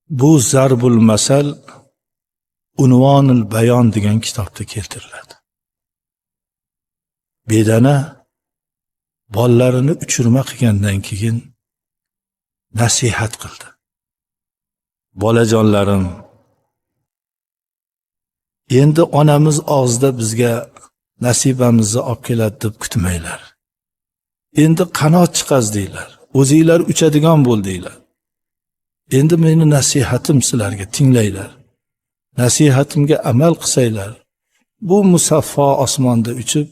Bu Zarbul Masal Unvonul Bayon degan kitobda keltiriladi. Bedana bolalarini uchirma qilgandan keyin nasihat qildi. Bolajonlarim, endi onamiz og'zida bizga nasibamizni olib keladi deb kutmanglar. Endi qanot chiqazdinglar, o'zinglar uchadigan bo'ldinglar. Endi meni nasihatim sizlarga, tinglanglar. Nasihatimga amal qilsanglar, bu musaffo osmonda uchib,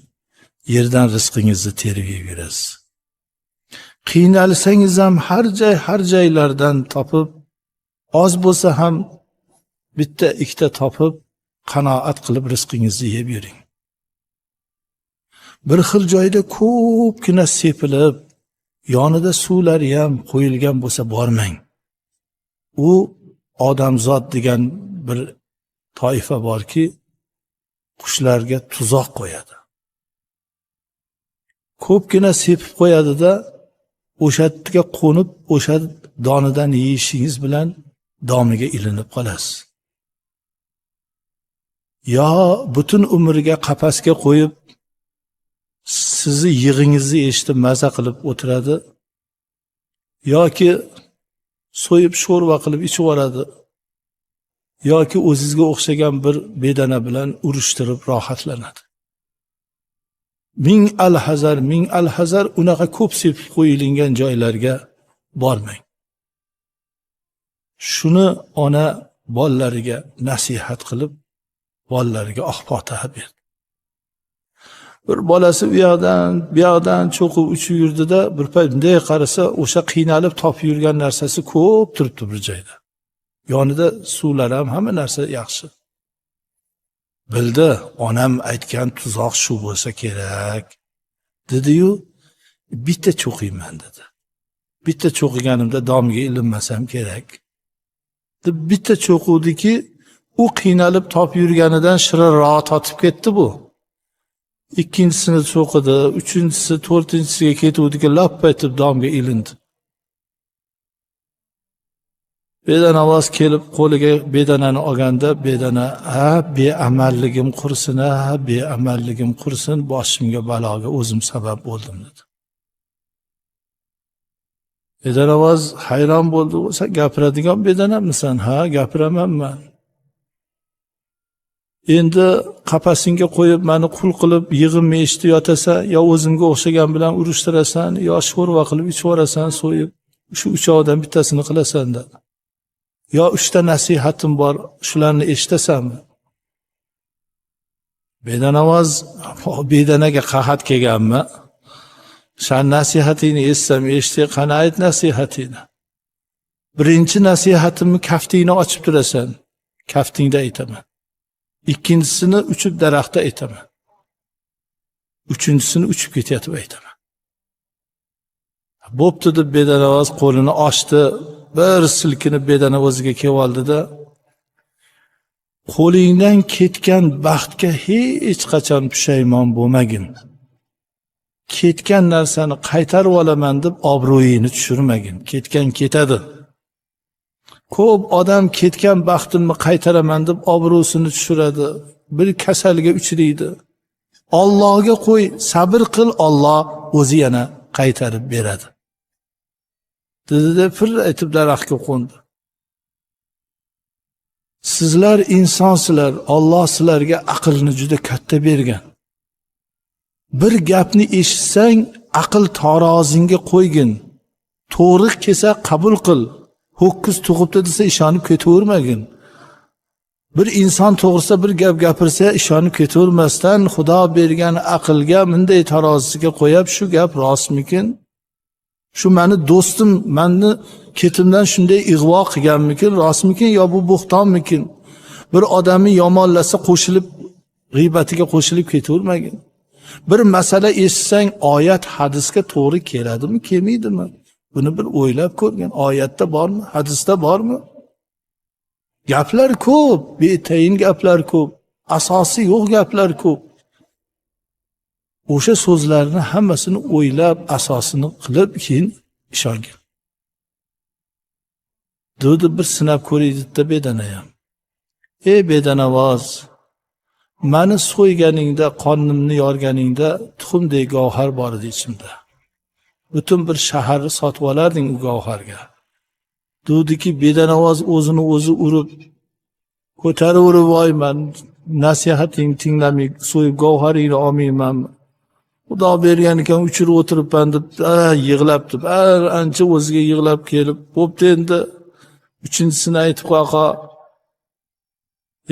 yerdan rizqingizni terib yeb yurasiz. Qiynalsangiz ham har joy har joylardan topib, oz bo'lsa ham bitta ikkita topib, qanoat qilib rizqingizni yeb yuring. Bir xil joyda ko'pgina sepilib, yonida suvlari ham qo'yilgan bo'lsa bormang. U odamzod degan bir toifa borki, qushlarga tuzoq qo'yadi. Ko'pgina sepib qo'yadi-da, o'sha yerga qo'nib, o'sha donidan yeyishingiz bilan domiga ilinib qolasiz. Yo butun umriga qafasga qo'yib, sizni yig'ingizni eshitib maza qilib o'tiradi, yoki so'yib sho'rva qilib ichib yuboradi, yoki o'zizga o'xshagan bir bedana bilan urushtirib rohatlanadi. Ming alhazar, ming alhazar unaqa ko'p sepib qo'yilgan joylarga bormang. Shuni ona bolalariga nasihat qilib, bolalariga oq fotiha berdi. Bir bolasi u yoqdan, bu yoqdan cho'qib uchib yurdida, bir payt bunday qarasa, o'sha qiynalib topib yurgan narsasi ko'p turibdi bir joyda. Yonida suvlar ham, hamma narsa yaxshi. Bildi, onam aytgan tuzoq shu bo'lsa kerak, dedi-yu, bitta cho'qiyman dedi. Bitta cho'qiganimda domga ilinmasam kerak. Deb bitta cho'quvdiki, u qiynalib topib yurganidan shirinroq totib ketdi bu. Ikkinchisini cho'qidi, uchinchisi, to'rtinchisiga ketuvdiki, lap etib domga ilindi. Bedanovoz kelib qo'liga bedanani olganda, bedana, ha, beamalligim qursin, ha, beamalligim qursin, boshimga baloga o'zim sabab bo'ldim dedi. Bedanovoz hayron bo'ldi. Sen gapiradigan bedanamisan? Ha, gapiraman man. Endi qafasingga qo'yib meni qul qilib yig'imni eshitib yotasan, yo o'zimga o'xshagan bilan urushtirasan, yo sho'rva qilib ichib yuborasan, so'yib, shu uchovidan bittasini qilasan dedi. Yo uchta nasihatim bor, shularni eshitasanmi? Bedanovoz bedanaga qahat kelganmi? San nasihatingni eshitsam eshitay, qani ayt nasihatingni. Birinchi nasihatimni kaftingni ochib turasan, kaftingda aytaman. Ikkinchisini uchib daraxtda aytaman. Uchinchisini uchib ketayotib aytaman. Bo'pti deb bedanovoz qo'lini ochdi, bir silkinib bedana o'ziga kelib oldi-da, qo'lingdan ketgan baxtga hech qachon pushaymon bo'lmagin. Ketgan narsani qaytarib olaman deb obro'yingni tushirmagin. Ketgan ketadi. Ko'p odam ketgan baxtimni qaytaraman deb obro'sini tushiradi, bir kasalga uchraydi. Allohga qo'y, sabr qil, Alloh o'zi yana qaytarib beradi. Dedi-de fır etib daraxtga qo'ndi. Sizlar insonsizlar, Alloh sizlarga aqlni juda katta bergan. Bir gapni eshitsang, aql tarozingga qo'ygin. To'g'ri kelsa qabul qil. Ho'kiz tug'ibdi desa ishonib ketavermagin. Bir inson to'g'risida bir gap gapirsa ishonib ketavermasdan Xudo bergan aqlga bunday tarozisiga qo'yib, shu gap rostmikin? Shu meni do'stim meni ketimdan shunday ig'vo qilganmikin, rostmikin yo bu bo'xtonmikin? Bir odamni yomonlasa qo'shilib, g'iybatiga qo'shilib ketavermagin. Bir masala eshitsang oyat hadisga to'g'ri keladimi, kelmaydimi? Buni bir o'ylab ko'rgin. Oyatda bormi, hadisda bormi? Gaplar ko'p, betayin gaplar ko'p, asosi yo'q gaplar ko'p. O'sha so'zlarni hammasini o'ylab, asosini qilib keyin ishongin. Dedi bir sinab ko'ray dedida bedana ham. Ey bedanavoz, mani so'yganingda, qornimni yorganingda tuxumdek gavhar bor edi ichimda. Butun bir shaharni sotib olarding u gavharga. Dediki bedanavoz o'zini o'zi urib, ko'taraverib, voy man nasihatingni tinglamay so'yib gavharingni olmayman. Xudo bergan ekan uchirib o'tiribman deb yig'labdi. Ancha o'ziga yig'lab kelib, bo'pti endi uchinchisini aytib qo'ya.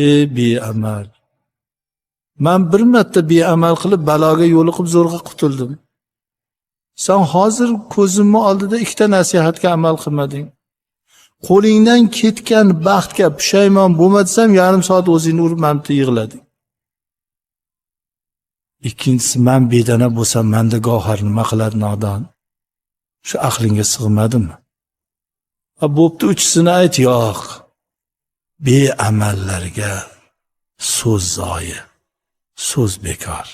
Ey beamal. Men bir marta beamal qilib baloga yo'liqib zo'rg'a qutuldim. Sen hozir ko'zimni oldida ikkita nasihatga amal qilmading. Qo'lingdan ketgan baxtga pushaymon bo'lmasam yarim soat o'zingni urib mana yig'lading. Ikkinchisi, men bedana bo'lsam menda gavhar nima qiladi nodon? Shu aqlingga sig'madimi? Ha bo'pti, uchisini ayt, yo'q. Beamallarga so'z zoyi, so'z bekor.